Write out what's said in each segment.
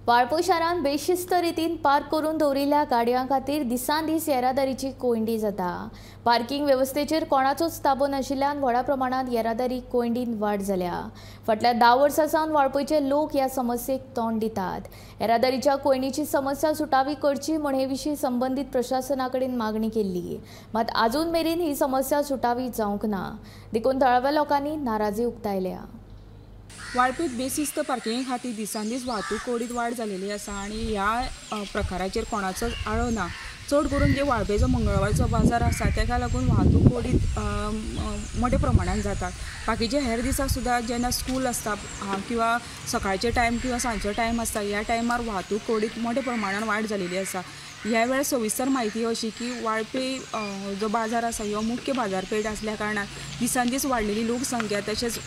वाळपय शारांत बेशिस्त रितीन पार्क करून दवरिल्ल्या गाडयां खातीर दिसान दीस येरादारीची कोंयडी जाता। पार्किंग वेवस्थेचेर कोणाचोच ताबो नाशिल्ल्यान व्हडा प्रमाणांत येरादारी कोंयडीन वाड जाल्या। फाटल्या 10 वर्सां सावन वाळपयचे लोक ह्या समस्येक तोंड दितात। येरादारीच्या कोंयडीची समस्या सुटावी करची म्हूण हे विशीं संबंदीत प्रशासना कडेन मागणी केल्ली, मात आजून मेरेन ही समस्या सुटावी जावंक ना, देखून थळाव्या लोकांनी नाराजी उक्तायल्या। वाळपयत बेशिस्त पार्किंगे खातीर दिसान दीस वाहतूक कोडीत वाड जालेली आसा आनी ह्या प्रकाराचेर कोणाचोच आळो ना। चड करून जे वाळपयचो मंगळवारचो बाजार आसा तेका लागून वाहतूक कोडीत मोठ्या प्रमाणान जाता। बाकीचे हेर दिसा सुद्दां जेन्ना स्कूल आसता किंवा सकाळचे टायम किंवा सांजचो टायम आसता, ह्या टायमार वाहतूक कोडीत मोठ्या प्रमाणान वाड जालेली आसा। ह्या वेळार सविस्तर म्हायती अशी की वाळपय जो बाजार आसा हो मुख्य बाजारपेठ आसल्या कारणान दिसान दीस वाडलेली लोकसंख्या तशेंच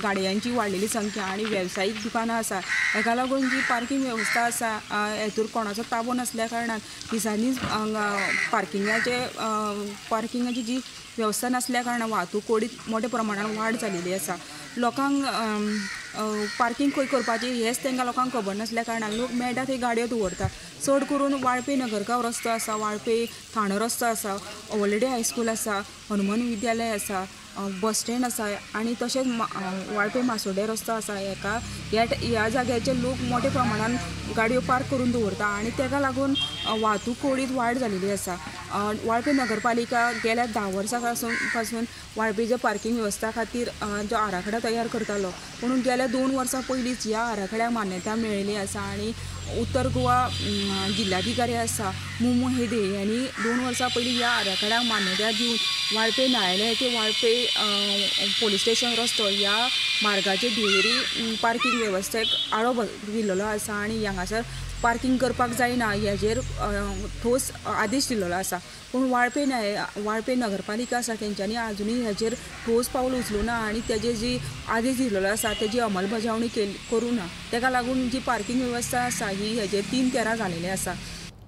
गाडयांची वाडलेली संख्या आनी वेवसायीक दुकानां आसा हेका लागून जी पार्किंग वेवस्था आसा हेतूर कोणाचो ताबो नासल्या कारणान दिसान दीस पार्किंगाची जी वेवस्था नासल्या कारणान वाहतूक कोडीत मोठ्या प्रमाणान वाड जालेली आसा। लोकांक पार्किंग खंय करपाची हेंच तांकां लोकांक खबर नासल्या कारणान लोक मेळटा थंय गाडयो दवरता। चड करून वाळपय नगरगांव रस्तो आसा, वाळपय थाणो रस्तो आसा, ओवलेडी हायस्कूल आसा, हनुमान विद्यालय आसा, बस स्टँड आसा आनी तशेंच वाळपय मासोड्डें रस्तो आसा। हेका ह्या जाग्याचेर लोक मोठ्या प्रमाणान गाडयो पार्क करून दवरता आनी तेका लागून वाहतूक कोडीत वाड जालेली आसा। वाळपय नगरपालिका गेल्या 10 वर्सां पासून वाळपयच्या पार्किंग वेवस्था खातीर जो आराखडा तयार करतालो, पूण गेल्या 2 वर्सां पयलींच ह्या आराखड्याक मान्यता मेळिल्ली आसा आनी उत्तर गोवा जिल्हाधिकारी आसा मुमू हेदे यांनी 2 वर्सां पयलीं ह्या आराखड्याक मान्यता दिवन वाळपय न्यायालय ते वाळपय पोलीस स्टेशन रस्तो ह्या मार्गाचे दुहेरी पार्किंग वेवस्थेक आळो दिल्लो आसा आनी हांगासर पार्किंग करपाक जायना हेजेर ठोस आदेश दिल्लो आसा। पूण वाळपय नगरपालिका आसा तेंच्यांनी आजुनूय हेजेर ठोस पावल उचलूं ना आनी तेजे जी आदेश दिल्लो आसा तेजी अंमलबजावणी करूं ना। तेका लागून जी पार्किंग वेवस्था आसा ही हेजेर 3 तेरा जालेली आसा।